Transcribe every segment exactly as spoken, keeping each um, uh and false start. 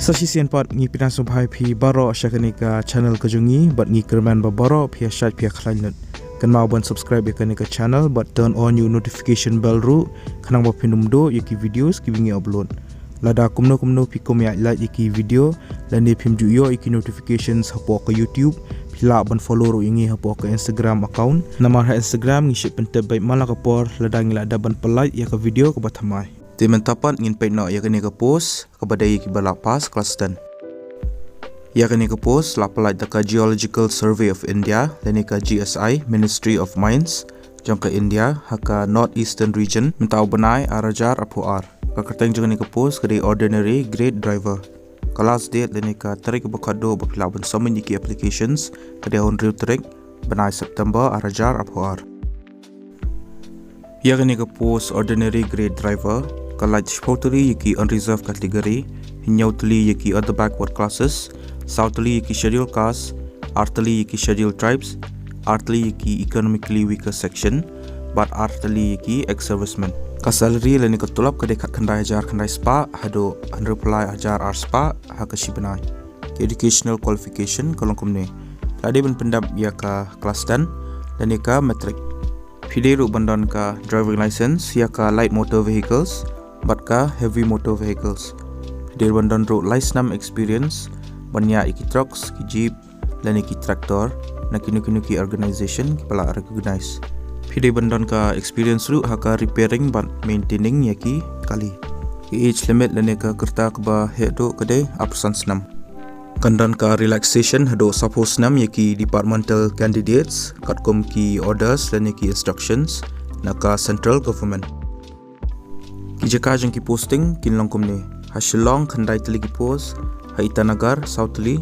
Sa shisien pat ngi pdiang sngewbha ïa phi baroh sha kane ka channel ka jong ngi, bad ngi kyrmen ba baroh phi ïa shait phi ïa khlaiñ lut. Kynmaw ban subscribe ïa kane ka channel bad turn on ïa u notification bell ruh, khnang ba phin ym duh ïa ki videos kiba ngi upload. Lada kumno kumno phi kum ïa like ïa ki video lane phim ju ïoh ïa ki notifications hapoh ka YouTube, phi lah ban follow ruh ïa ngi hapoh ka Instagram account. Namar ha Instagram ngi shait pyntip beit man la ka por lada ngi la dep ban pynlait ïa ka video kaba thymmai. Te mynta pat ngin peit noh ïa kane ka post kaba dei ïa kiba la pass class ten. Ïa kane ka post la pynlait da ka Geological Survey of India lane ka G S I, Ministry of Mines jong ka India, ha ka North Eastern Region, mynta u bnai ar hajar arphew ar. Ka kyrteng jong kane ka post ka dei ordinary grade driver. Ka last date lane ka tarik ba khatduh ba phi lah ban submit ïa ki applications ka dei ha u hynriew tarik bnai September ar hajar arphew ar. Ïa kane ka post ordinary grade driver ka lait shiphew tylli ïa ki unreserved category, hynñiew tylli ïa ki other backward classes, saw tylli ïa ki scheduled caste, ar tylli ïa ki scheduled tribes, ar tylli ïa ki economically weaker section, bad ar tylli ïa ki ex-servicemen. Ka salary lane ka tulop ka dei khatkhyndai hajar khyndai spah haduh hynriewphew lai hajar ar spah ha ka shi bnai. Ki educational qualification ka long kumne: la dei ban pyndep ïa ka class ten lane ka matric. Phi dei ruh ban don ka driving license ïa ka light motor vehicles bad ka heavy motor vehicles. Phi dei ban don ruh lai snem experience ban ïaid ïa ki trucks, ki jeep lane ki tractor na kino kino ki organization kiba la recognize. Phi dei ban don ka experience ruh ha ka repairing bad maintaining ïa ki kali. Ka age limit lane ka rta kaba heh duh ka dei arphew san snem. Kan don ka relaxation haduh sawphew snem ïa ki departmental candidates katkum ki orders lane ki instructions na ka central government. Ki jaka jong ki posting kin long kumne: ha Shillong khyndai tylli ki post, ha Itanagar saw tylli,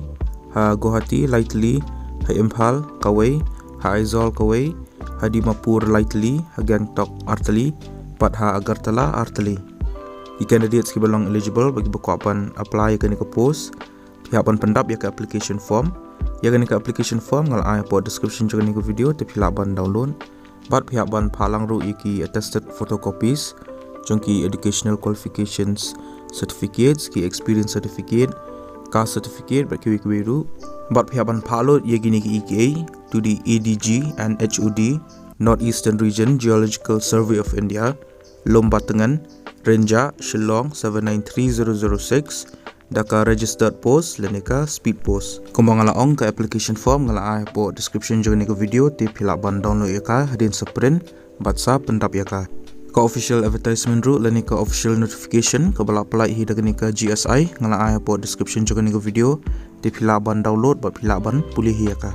ha Guwahati lai tylli, ha Imphal kawei, ha Aizawl kawei, ha Dimapur lai tylli, ha Gangtok ar tylli, bad ha Agartala ar tylli. Ki candidates kiba long eligible bad kiba kwah ban apply ïa kane ka post, phi hap ban pyndep ïa ka application form. Ïa kane ka application form nga la ai hapoh description jong kane ka video, te phi lah ban download. Bad phi hap ban phah lang ruh ïa ki attested photocopies jong ki educational qualifications certificates, ki experience certificate, caste certificate bad kiwei kiwei ruh. Bad phi hap ban phah lut ïa kine ki E K A to the A D G and H O D, North Eastern Region Geological Survey of India, Lumbatagan, Rynjah, Shillong seven nine three zero zero six, da ka registered post lane ka speed post. Kumba nga la ong, ka application form nga la ai hapoh description jong kane ka video, te phi lah ban download ïa ka hadien sa print bad sa pyndep ïa ka. Ka official advertisement ruh lane ka official notification kaba la pynlait hi da kane ka G S I nga la ai hapoh description jong kane ka video, te phi lah ban download bad phi lah ban pule hi ïa ka.